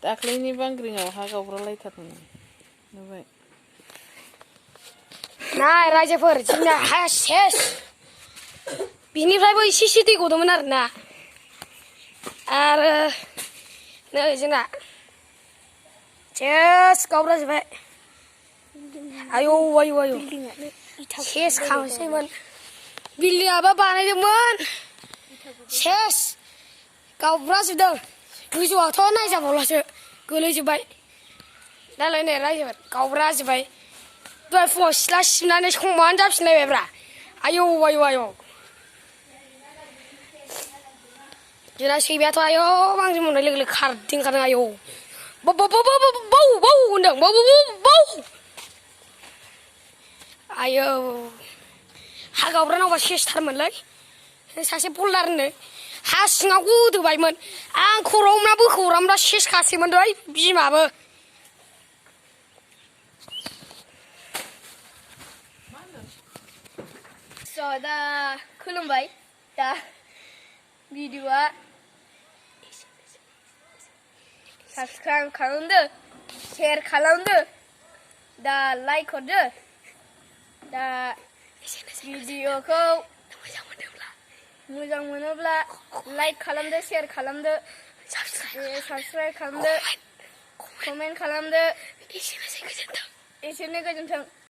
दाख्लैनि बांग्रिङाव हा गावब्रालायथारदों नुबाय नाय रायजोफोर जोंना हाया सेस बिनिफ्रायबो एसे दै गदोंमोन आरोना आरो नै जोंना सेस गावब्राजोब्बाय आयौ आयौ आयौ सेस खांसैमोन बिल्डिंआबो बानायदोंमोन सेस गावब्राजोबदों गोजौआवथ' नायजाबावलासो गोलैजोब्बाय दालाय नै रायजोफोर गावब्राजोब्बाय दहाय फुङाव सिथ्ला सिबनानै समानो जाफिनलायबायब्रा आयौ आयौ आयौ जोंना सैमायाथ' आयौ बांग्रिं मावनाय लोगो लोगो खारदों आयौ बौ बौ बौ बौ बौ बौ होनदों बौ बौ बौ आयौ हा गावब्रानांगौबा सेसथारमोनलै सासे बल्दारनो हा सिङाव गोदोबायमोन आं खर'आव हमना बोखोहरामोनबा सेस खासैमोन बिमाबो दा खुलुमबाय दा भिडिअआ साबसक्राइब खालामदो शेयार खालामदो दा लाइक हरदो दा भिडिअखौ मोजां मोनोब्ला लाइक खालामदो शेयार खालामदो साबसक्राइब खालामदो कमेन्ट खालामदो एसेनो गोजोन्थों